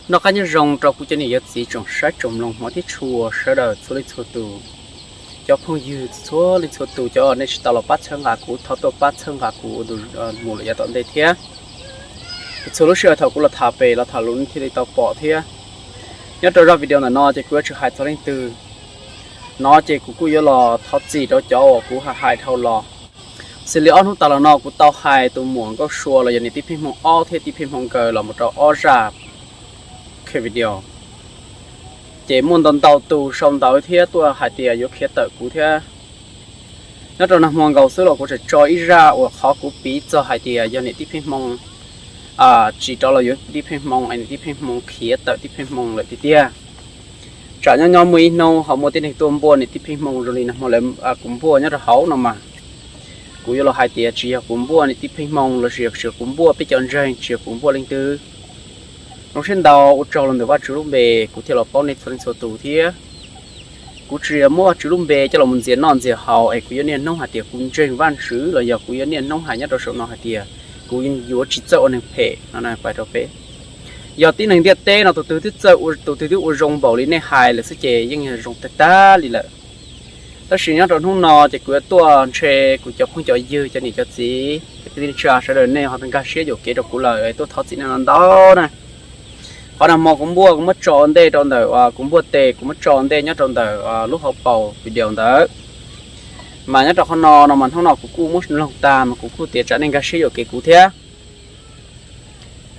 Noj qab nyob zoo rau kuv cov niam cov txiv tsoom saib tsoom mloog hmov thiab tshua sawv daws txhua leej txhua tus. Cov phooj ywg txhua leej txhua tus, cov nej tsis tau los pab txhawb nqa kuv, thov tuaj pab txhawb nqa kuv ua ntu mus lawm yav tom ntej thiab. Txhua lub sij hawm thaum kuv los tham pem los tham lus nej thiaj li tau pom thiab. Nyob rau zaj video ntawm no ces kuv yuav tsis hais txog leej twg no ces kuv kuj yuav los thov txim rau cov uas kuv hais dhau los. Xws li ob hnub tas los no kuv tau hais tus muam Nkauj Sua los yog niam tij Pheej Hmoo ob thiab tij Pheej Hmoo nkawd los mus rau ob zaj video, ces muaj ntau ntau tus sau ntawv thiab tuaj hais tias yuav khiav tawm kuv thiab. Nyob rau nag hmo nkaus xwb los kuv tseem tso ib zaj uas qhov kuv piv txog hais tias yog niam tij Pheej Hmoo tsis rov los yuav tij Pheej Hmoo es niam tij Pheej Hmoo khiav tawm tij Pheej Hmoo lawm tiag tiag. Tsam nyob nyob muaj ib hnub ho muaj tib neeg tuaj npuaj niam tij Pheej Hmoo zoo li nag hmo lawv kuv npuaj nyob rau hauv no mas, kuv yuav los hais tias tsis yog kuv npuaj niam tij Pheej Hmoo los sis yog tsis yog kuv npuaj peb cov ntseeg, tsis yog kuv npuaj leej twg. Zoo siab ntau ua tsaug los ntawm Vajtswv lub npe kuv thiaj los paub nej txhua leej txhua tus thiab. Kuv tsis yog muab Vajtswv lub npe coj los ntxias noj ntxias haus es kuv yuav niaj hnub hais tias kuv ntseeg Vajtswv los yog kuv yuav niaj hnub hais nyob rau saum no hais tias kuv yuav tsis txawj ua neeg phem no pais rau peb. Yog tib neeg ntiaj teb no tus twg twb txawj, tus twg twb ua zoo npaum li nej hais lawm xwb ces yeej yog zoo tag tag li lawm. Tab sis nyob rau hnub no ces kuv yuav tuaj ntshe kuv cov phooj cov ywg, cov niam cov txiv, cov kwv tij neej tsa sawv daws nej ho nkag siab yuam kev rau kuv lawm, tuaj thov txim nej no ntau na. Qhov nag hmo kuv npuaj kuv muab tso ua ntej rau ntawm, kuv npuaj tes kuv muab tso ua ntej nyob rau ntawm lub hauv paus video ntawd. Mas nyob rau qhov no no mas hnub no kuv kuj muab mloog tag mas kuv kuj tias tsam nej nkag siab yuam kev kuv thiab.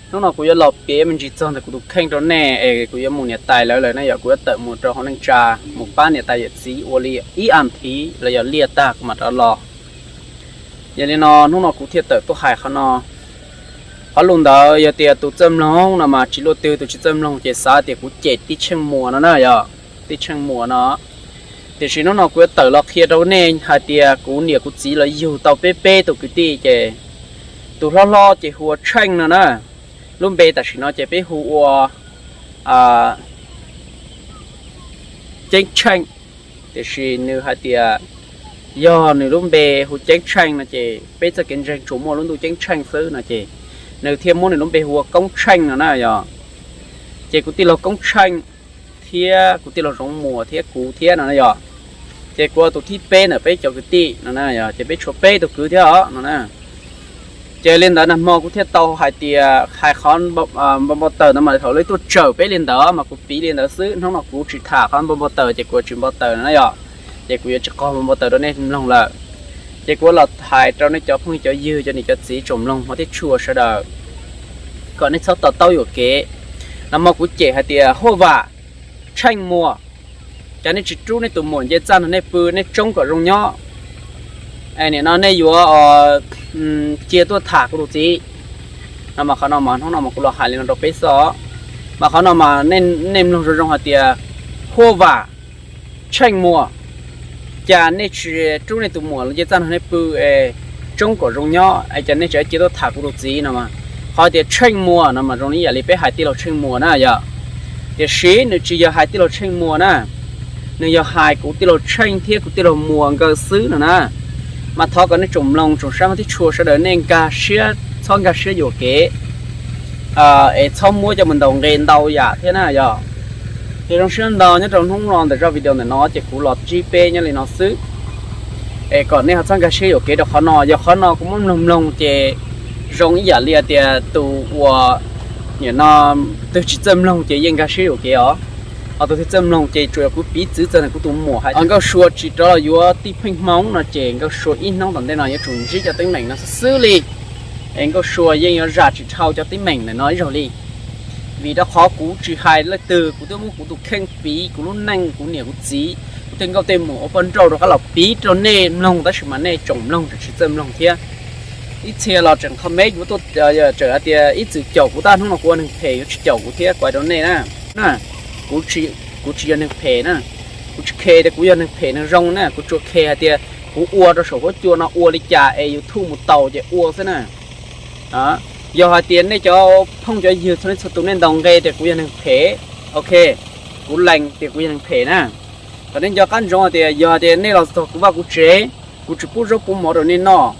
Hnub no kuv yuav los piav me ntsis txog ntawm kuv tus kheej rau nej es kuv yuav mus niam tais lawv lawm na, yog kuv yuav tawm mus rau hauv neej tsa mus pab niam tais yawm txiv ua li ib as thiv los yog liaj tag kuv mam rov los. Yog li no hnub no kuv thiaj tawm tuaj hais qhov no. Qhov lus ntawd yog tias tus txawj mloog no mas tsis luaj twg, tus tsis txawj mloog ces xav tias kuv cem tij Tsheej Muas no na, yog tij Tsheej Muas no. Tiam sis hnub no kuv yuav tawm los qhia rau nej hais tias kuv niam kuv txiv los yug tau peb peb tus kwv tij ces tus hlob hlob ces hu ua Tsheej no na. Lub npe tam sim no ces peb hu ua Ceeb Tsheej. Tiam sis nws hais tias yog nws lub npe hu Ceeb Tsheej no ces peb txoj kev ntseeg tsuas muaj lub ntuj Ceeb Tsheej xwb no ces nws thiaj muab nws lub npe hu ua Koob Tsheej no na yog. Ces kuv tij laug Koob Tsheej thiab kuv tij laug Zoov Muas thiab kuv thiab no na yog. Ces kuv tus thib peb ntawm peb cov kwv tij no na yog, ces peb tshuav peb tus kwv thiab os no na. Ces li ntawd nag hmo kuv thiaj tau hais tias hais qhov npau npau taws ntawd mas thaum lawv tuaj tsawm peb li ntawd mas kuv piv li ntawd xwb, hnub no kuv tsis tham qhov npau npau taws ces kuv tsis npau taws no na yog. Ces kuv yuav tsis qog npau npau taws rau nej mloog lawm. Ces kuv los hais rau nej cov phooj cov ywg, cov niam cov txiv tsoom mloog hmov thiab tshua sawv daws kom nej txhob to taub yuam kev. Nag hmo kuv cem hais tias Huaj Vam, Tsheej Muas, cas nej tsis rub nej tus muam nce txaj nrog nej pw nej tsoob kom zoo nyob, es nim no nej yuav cia tuaj tham kuv tus txiv no. Mas qhov no mas hnub no mas kuv los hais li no rau peb xwb. Mas qhov no mas nej mloog zoo zoo hais tias Huaj Vam, Tsheej Muas, cas nej tsis rub nej tus muam los nce txaj nrog nej pw es tsoob kom zoo nyob es cas nej tseem cia tuaj tham kuv tus txiv no. Qhov tias Tsheej Muas no mas zoo li ib yam li peb hais tij laug Tsheej Muas na yog. Tiam sis nws tsis yog hais tij laug Tsheej Muas na, nws yog hais kuv tij laug Tsheej thiab kuv tij laug Muas nkawd xwb no na. Mas thov kom nej tsoom mloog tsoom saib hmov thiab tshua sawv daws nej nkag siab, txhob nkag siab yuam kev es txhob muab coj mus ntaus nqe ntau yam thiab na yog. Ces zoo siab ntau nyob rau hnub no ntawm zaj video ntawm no ces kuv los ntsib peb nyob li no xwb. Es kom nej ho txhob nkag siab yuam kev rau qhov no, yog qhov no kuv muab mloog mloog ces zoo ib yam li tias tus uas nim no twg tsis txawj mloog ces yeej nkag siab yuam kev os. Ho tus twg txawj mloog ces tsuas yog kuv piv txwv txog ntawm kuv tus muam hais Nkauj Sua tsis rov los yuav tij Pheej Hmoo no ces Nkauj Sua ib hnub tom ntej no yuav tsum ntsib cov teeb meem no xwb xwb li. Es Nkauj Sua yeej yuav zam tsis dhau cov teeb meem ntawm no ib zaug li. Vim rau qhov kuv tsis hais leej twg, kuv twb muab kuv tus kheej piv, kuv lub neej, kuv niam kuv txiv, kuv tej nkauj tej muam ua poj nrauj rov qab los piv rau nej mloog, tab sis mas nej tsoom mloog tseem tsis txawj mloog thiab. Ib txhia los tseem comment yuav tuaj, tseem hais tias ib txwm caum kuv, tab hnub no kuv ua neeg phem yuav tsis caum kuv thiab, kuv hais rau nej na. Kuv tsis yog neeg phem na, kuv tsis khe tias kuv yog neeg phem neeg zoo na, kuv tsuas khe hais tias kuv ua rau saum huab cua no ua li cas es YouTube mus tau ces ua xwb na. Yog hais tias nej cov phooj cov ywg txhua leej txhua tus nej ntaus nqe tias kuv yog neeg phem, ok, kuv lees tias kuv yog neeg phem na. Thaum nej nco qab ntsoov hais tias yog tias nej los txog kuv vaj kuv tsev, kuv tsis pub zaub pub mov rau nej noj,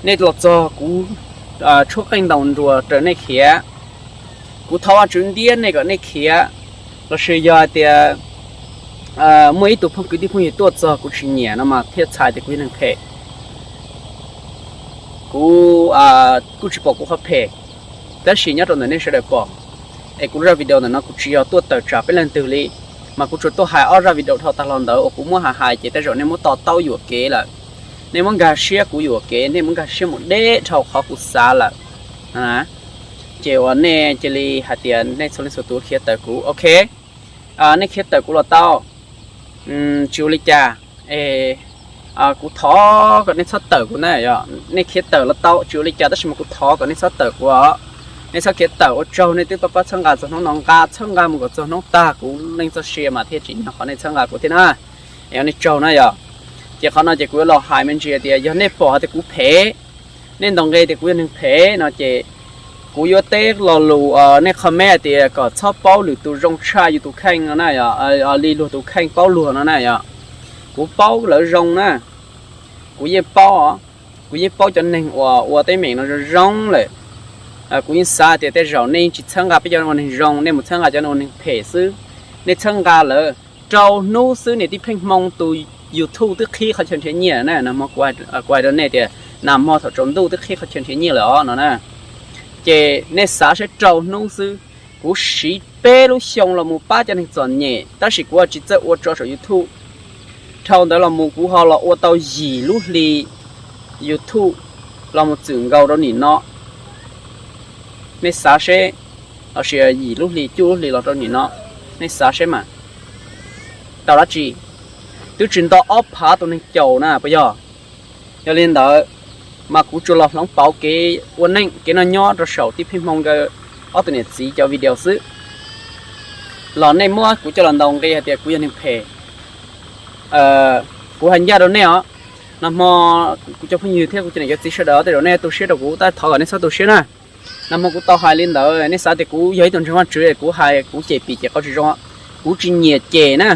nej los txog kuv tshuab qeej ntaus nruas raws nej khiav, Kuv thov Vajtswv ntiab nej kom nej khiav, los sis yog hais tias muaj ib tug phooj kwv tij phooj ywg tuaj txog kuv tsis nyiam no mas thiaj txhais tias kuv yog neeg phem. Kuv kuj tsis pom kuv qhov phem, tab sis nyob rau ntawm nej sawv daws pom. Es kuv zaj video ntawm no kuv tsis yog tuaj tawm tsam peb leej twg li, mas kuv tsuas tuaj hais ob zaj video dhau tag los ntawd uas kuv muab hais hais ces tej zaum nej muab to taub yuam kev lawm, nej muab nkag siab kuv yuam kev, nej muab nkag siab mus deb dhau qhov kuv xav lawm. Ces uas nej cia li hais tias nej txhua leej txhua tus khiav tawm kuv, ok. Nej khiav tawm kuv los tau, tsis ua li cas. Kuv thov kom nej txhob tawm kuv na, yog nej khiav tawm los tau tsis ua li cas, tab sis mas kuv thov kom nej txhob tawm kuv os. Nej txhob khiav tawm, ua tsaug nej twb pab pab txhawb nqa txog hnub no, nqa txhawb nqa mus kom txog hnub tag kuv neej txoj sia mas thiaj tsim nyog qhov nej txhawb nqa kuv thiab na. Es nej tsaug na yog. Ces qhov no ces kuv yuav los hais me ntsis tias yog nej pom hais tias kuv phem, nej ntaus nqi tias kuv yog neeg phem no ces kuv yuav teb lo lus nej qho me hais tias kom txhob paub lwm tus zoo tshaj yus tus kheej no na, li luag tus kheej paub luag no na yog. Kuv paub lawv zoo na, kuv yeej paub, kuv yeej paub cov neeg uas ua teeb meem no zoo zoo lawm. Kuv yeej xav tias tej zaum nej yeej tsis txhawb nqa peb cov ua neeg zoo, nej mus txhawb nqa cov ua neeg phem xwb. Nej txhawb nqa lawv rau hnub xwb niam tij Pheej Hmoo tus YouTube twb qhib qhov chaw nrhiav nyiaj na, kuv hais rau nej tias nag hmo thaum tsaus ntuj twb qhib qhov chaw nrhiav nyiaj lawm os no na. Ces nej xav saib rau hnub xwb, kuv siv peb lub xyoo los mus pab cov neeg txom nyem tab sis kuv tsis txawj ua tso saum YouTube. Dhau ntawd los mus kuv ho los ua tau yim lub hli YouTube los mus txwm nkaus rau nim no. Nej xav seb, los sis yim lub hli cuaj lub hli los rau nim no, nej xav seb mas tau dab tsi? Twb tsis nto ob phav tus neeg caum na puas yog? Yog li ntawd mas kuv tsuas los hloov pauv kev ua neej kev noj nyob rau saum tij Pheej Hmoo nkawd ob tug niam txiv cov video xwb, los nej muab kuv coj los ntaus nqi hais tias kuv yog neeg phem. Kuv hais ncaj rau nej os, nag hmo kuv cov phooj ywg thiab kuv cov niam cov txiv sawv daws tej zaum nej tu siab rau kuv tab thov kom nej txhob tu siab na. Nag hmo kuv tau hais li ntawd, nej xav tias kuv yog ib tug ntseeg Vajtswv kuv hais kuv cem pim cem qau tsis zoo, kuv tsis nyiam cem na.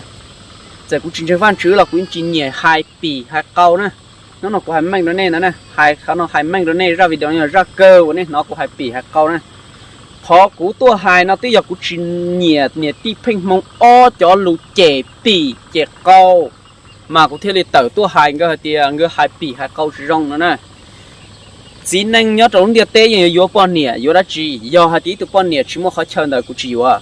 Txawm kuv tsis ntseeg Vajtswv los kuv tsis nyiam hais pim hais qau na. Hnub no kuv hais meej rau nej no na, hais qhov no hais meej rau nej, zaj video no yog zaj kawg uas nej hnov kuv hais pim hais qau na. Qhov kuv tuaj hais no twb yog kuv tsis nyiam niam tij Pheej Hmoo ob cov lus cem pim cem qau, mas kuv thiaj li tawm tuaj hais nkawd hais tias nkawd hais pim hais qau tsis zoo no na. Txiv neej nyob rau lub ntiaj teb yeej yuav yuav poj niam yuav dab tsi? Yog hais tias ib tug poj niam tsis muaj qhov chaw ntawd kuv tsis yuav.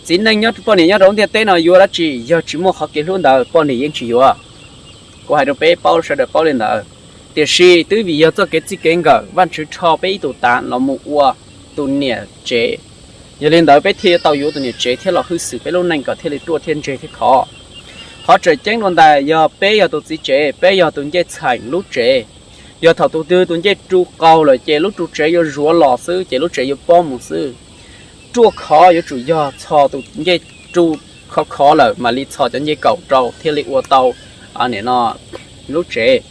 Txiv neej nyob, poj niam nyob rau lub ntiaj teb no yuav dab tsi yog tsis muaj qhov kev hlub ntawd poj niam yeej tsis yuav. Kuv hais rau peb paub, sawv daws paub li ntawd. Tiam sis twb vim yog txoj kev txij kev nkawm Vajtswv rho peb ib tug tav los mus ua tus niam tsev. Yog li ntawd peb thiaj yuav tau yuav tus niam tsev thiab los hwj xwm peb lub neej kom thiaj li ruaj thiaj ntseg thiab khov. Qhov tseem ceeb dua ntais yog peb yog tus txiv tsev, peb yog tus ncej txheem lub tsev. Yog thaum tus twg tus ncej ru qaug lawm ces lub ru tsev yuav zuav los xwb ces lub tsev yuav pob mus xwb. Ruaj khov yuav tsum yog txhos tus ncej ru khov khov lawm mam li txhos cov ncej kaum rau thiaj li ua tau lub tsev.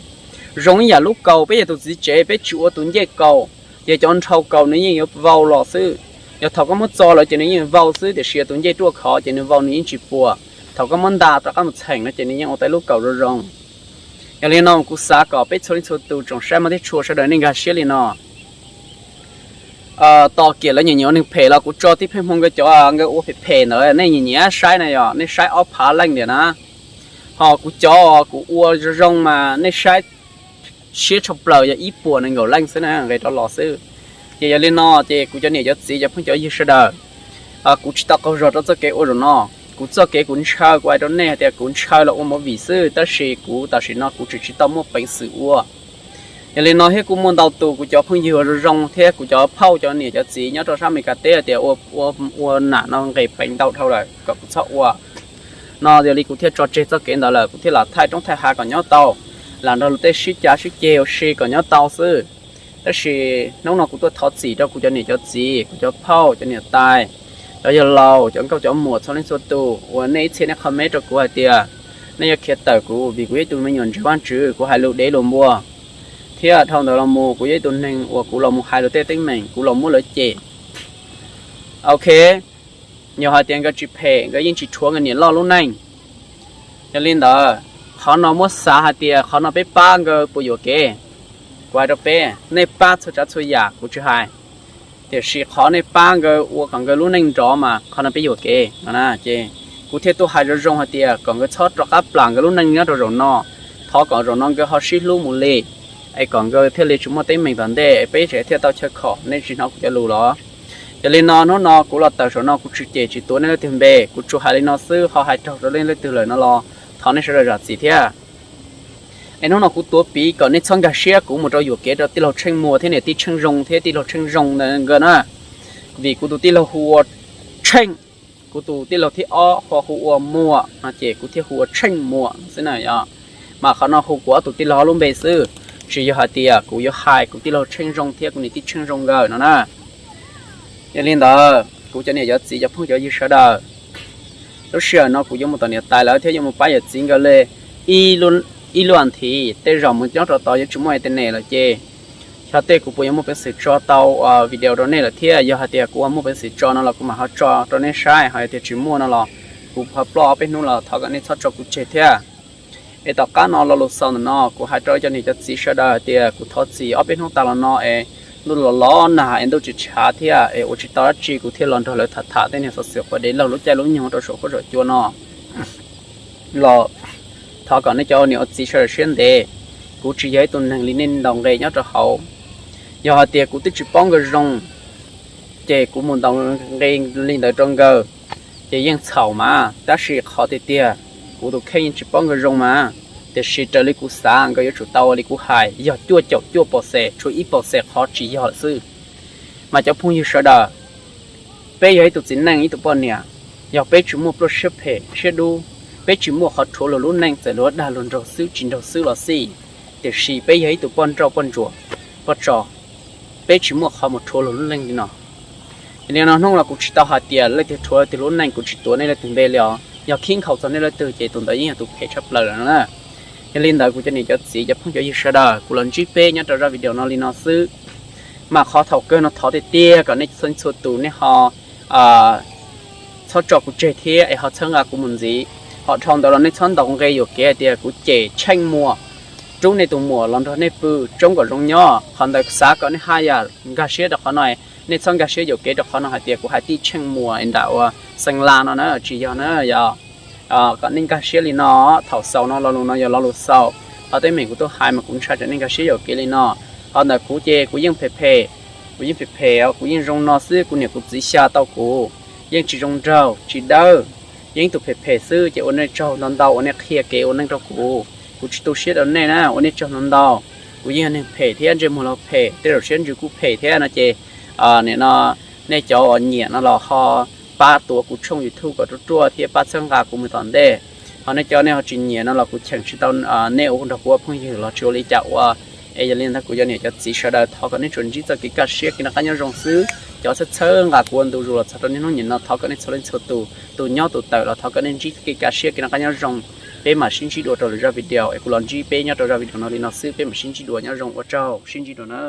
Zoo ib yam lub kaus, peb yog tus txiv tsev peb tsis ua tus ncej kaus, ces cov nrhau kaus nws yeej yuav vau los xwb. Yog thaum koj muab txo lawm ces nws yeej vau xwb, tiam sis yog tus ncej ruaj khov ces nws vau nws yeej tsis puas. Thaum koj muab nta rov qab mus txheem no ces nws yeej ua tau ib lub kaus zoo zoo. Yog li no kuv xav kom peb txhua leej txhua tus tsoom saib mab thiab tshua sawv daws nej nkag siab li no. Tos kiam lawv nyiam nyiam ua neeg phem los kuv tso tij Pheej Hmoo nkawd cov nkawd ua phem phem ntawd nej nyiam nyiam saib na, yog nej saib ob phav leej tiag na. Ho kuv cov kuv ua zoo zoo mas nej saib siab tshaj plaws yog ib puas nees nkaum leej xwb na, nqis rov los xwb. Ces yog li no ces kuv cov niam cov txiv cov phooj cov ywg sawv daws, kuv tsis tau qaug zog rau txoj kev ua zaum no. Kuv txoj kev kuv ntshaw, kuv hais rau nej hais tias kuv ntshaw los ua movie xwb, tab sis kuv tam sim no kuv tseem tsis tau muaj peev xwm ua. Yog li no thiab kuj muaj ntau tus kuv cov phooj ywg zoo zoo thiab kuv cov phauj cov niam cov txiv nyob rau sab Amelikas teb hais tias ua, ua nam no nqis peev ntau dhau lawm kom kuv txhob ua no, yog li kuv thiaj tso tseg txoj kev ntawd lawm, kuv thiaj lam thaij roob thaij hav kom nyob tau, lam nrog luag tej sib cav sib ceg ua si kom nyob tau xwb. Tab sis hnub no kuv tuaj thov txim rau kuv cov niam cov txiv, kuv cov phauj cov niam tais, cov yawg laus cov nkauj cov muam txhua leej txhua tus uas nej ib txhia nej comment rau kuv hais tias nej yuav khiav tawm kuv vim kuv yog ib tug me nyuam ntseeg Vajtswv, kuv hais lus dev lus npua, thiab dhau ntawd los mus kuv yog ib tug neeg uas kuv los mus hais luag tej teeb meem, kuv los muab lawv cem. Ok, yog hais tias nkawd tsis phem nkawd yeej tsis rhuav nkawd niam loj lub neej. Yog li ntawd, qhov no muab xav hais tias qhov no peb pab nkawd puas yuam kev? Kuv hais rau peb, nej pab txhua tsav txhua yam kuv tsis hais. Tiam sis qhov nej pab nkawd ua kom nkawd lub neej nrov mas qhov no peb yuam kev no na. Ces kuv thiaj tuaj hais zoo zoo hais tias kom nkawd txhob rov qab plam nkawd lub neej nyob rau zaum no, thov kom zaum no nkawd ho sib hlub mus li, es kom nkawd thiaj li tsis muaj teeb meem tom ntej es peb tseem thiaj tau chaw khom, nej tsis hnov kuv cov lus los? Yog li no hnub no kuv los tawm saum no kuv tsis cem tsis tuav nej leej twg npe, kuv tsuas hais li no xwb, ho hais raug rau leej leej twg lawm no los thov nej sawv daws zam txim thiab. Es hnub no kuv tuav piv kom nej txhob nkag siab, kuv mus rau yuam kev rau tij laug Tsheej Muas thiab niam tij Tsheej Zoo thiab tij laug Tsheej Zoo nkawd na. Vim kuv tus tij laug hu ua Tsheej, kuv tus tij laug thib ob ho hu ua Muas no ces kuv thiaj hu ua Tsheej Muas xwb na yog. Mas qhov no hu kuv ob tus tij laug lub npe xwb, tsis yog hais tias kuv yuav hais kuv tij laug Tsheej Zoo thiab kuv niam tij Tsheej Zoo nkawd no na. Yog li ntawd kuv cov niam cov txiv cov phooj cov ywg sawv daws, lub sij hawm no kuv yuav mus tom niam tais lawv thiab yuav mus pab yawm txiv nkawd li ib lub nthiv, tej zaum mus nyob rau tod yuav tsis muaj internet lawm ces xyov tej kuv puas yuav muaj peev xwm tso tau video rau nej lawm thiab. Yog hais tias kuv muaj peev xwm tso no los kuv mam ho tso rau nej saib, ho yog tias tsis muaj no los kuv ho ploj ob peb hnub los thov kom nej txhob tso kuv tseg thiab. Es tom qab no lo lus xaus ntawm no kuv hais rau cov niam cov txiv sawv daws hais tias kuv thov txim ob peb hnub tas los no es ntuj los los nag es ntuj tsis tshav thiab es ua tsis tau dab tsi kuv thiaj los nrog lawv tham tham tej niag xov xwm quav dev laug lub caij lub nyoog rau saum huab saum cua no los thov kom nej cov ua niam ua txiv sawv daws siab ntev. Kuv tsis yog ib tug neeg li nej ntaus nqe nyob rau hauv. Yog hais tias kuv twb tsis paub nkawd zoo ces kuv mus ntaus nqe li ntawd rau nkawd ces yeej txhaum mas, tab sis qhov tiag tiag kuv tus kheej yeej tsis paub nkawd zoo mas. Tiam sis raws li kuv xav nkawd yuav tsum tau ua li kuv hais, yog cuaj caum cuaj pos xes, tshuav ib pos xes qhov tsis yog lawm xwb. Mas cov phooj ywg sawv daws, peb yog ib tug txiv neej ib tug poj niam, yog peb tsis muaj pluaj siab phem siab dub, peb tsis muaj qhov rhuav luag lub neej, txawm luag dag luag nraug xwb tsis nraug xwb los xij, tiam sis peb yog ib tug poj nrauj poj ntsuam poj tso, peb tsis muaj qhov mus rhuav luag lub neej li no. Yog li no hnub no kuv tsis tau hais tias leej twg rhuav leej twg lub neej, kuv tsis tuav nej leej twg npe li os. Yog khib nkhaus txog nej leej twg ces tus ntawd yeej yog tus phem tshaj plaws lawm na. Yog li ntawd kuv cov niam cov txiv cov phooj cov ywg sawv daws, kuv los ntsib peb nyob rau zaj video no li no xwb. Mas qhov thaum kawg no thov tiag tiag kom nej txhua txhua tus nej ho txhob tso kuv tseg thiab es ho txhawb nqa kuv mus ntxiv. Ho dhau ntawd los nej txhob ntaus nqe yuam kev hais tias kuv cem Tsheej Muas, rub nej tus muam los nrog nej pw tsoob kom zoo nyob. Qhov ntawd xav kom nej haj yam nkag siab rau qhov no, nej txhob nkag siab yuam kev rau qhov no hais tias kuv hais tij Tsheej Muas nram ua Xeev Las no na, tsis yog na yog. Kom nej nkag siab li no, thaum xaus no lo lus no yog lo lus xaus, qhov teeb meem kuv tuaj hais mas kuv ntshai tsam nej nkag siab yuam kev li no. Qhov ntawm kuv ces kuv yeej phem phem, kuv yeej phem phem, kuv yeej zoo no xwb, kuv niam kuv txiv xya tau kuv, yeej tsis zoo nraug tsis dawb, yeej ib tug phem phem xwb ces ua nej tsaug ntau ntau uas nej qhia kev ua neej rau kuv. Kuv tsis tu siab rau nej na, ua nej tsaug ntau ntau. Kuv yeej yog neeg phem thiab ntsej muag los phem, tej zaum siab ntsws kuj phem thiab no ces nim no nej cov uas nyiam no los ho pab tuav kuv tshooj YouTube kom ruaj ruaj thiab pab txhawb nqa kuv mus tom ntej. Ho nej cov nej ho tsis nyiam no los kuv cheem tsis tau nej ua nrog kuv ua phooj ywg los tsis ua li cas ua. Es yog li ntawd kuv cov niam cov txiv sawv daws thov kom nej tsuas ntsib txoj kev kaj siab kev noj qab nyob zoo xwb. Cov txhawb txhawb nqa kuv ua ntu zus los txog rau niaj hnub nim no thov kom nej txhua leej txhua tus, tus nyob tus tawm los thov kom nej ntsib kev kaj siab kev noj qab nyob zoo. Peb mam sib ntsib dua rau lwm zaj video, es kuv los ntsib peb nyob rau zaj video no li no xwb, peb mam sib ntsib dua, nyob zoo, ua tsaug, sib ntsib dua na.